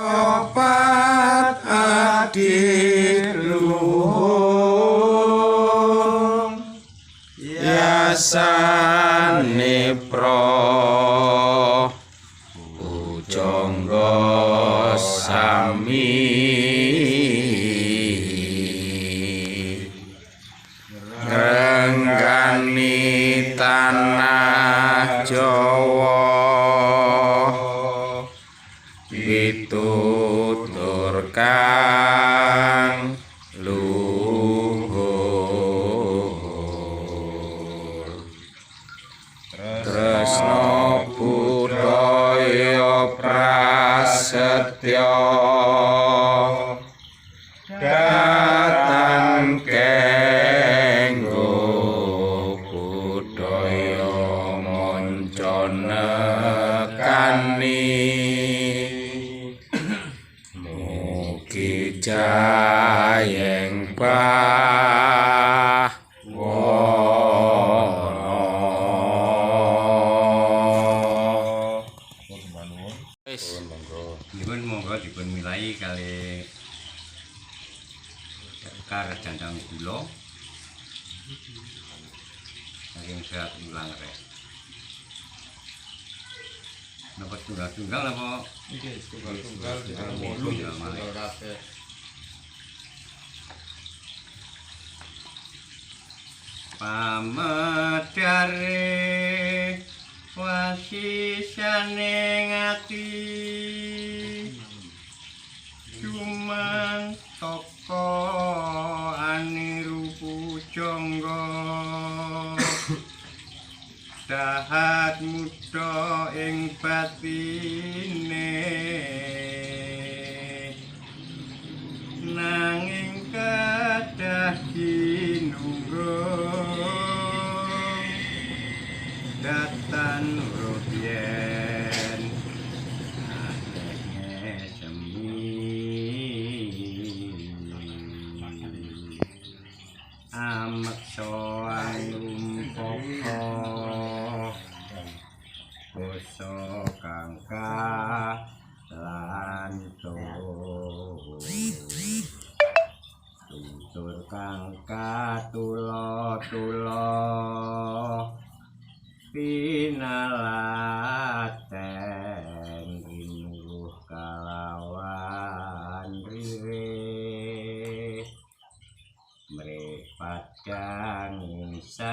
Opat adiluhung yasane pro pujangga sami ngrenggani tanah Jawa pitutur kang luhur tresna budaya prasetya datan kenggo budaya manca nekani mugi jayeng bawana. Wis Dipun monggo dipun milai kali kar dandang gula saking serat ulang rek. Napa tunggal-tunggal napa nggih tunggal-tunggal wolu tunggal kabeh. Pamedare wasisane ati cumang toko aniru pujangga dahat muda ing batine nanging kadah kinunggung datan rupiyen akeh semi ameksa anumpaka basa kang kalantur tutur kang katula-tula pinalaten ringuh kalawan rire mrih padang sari.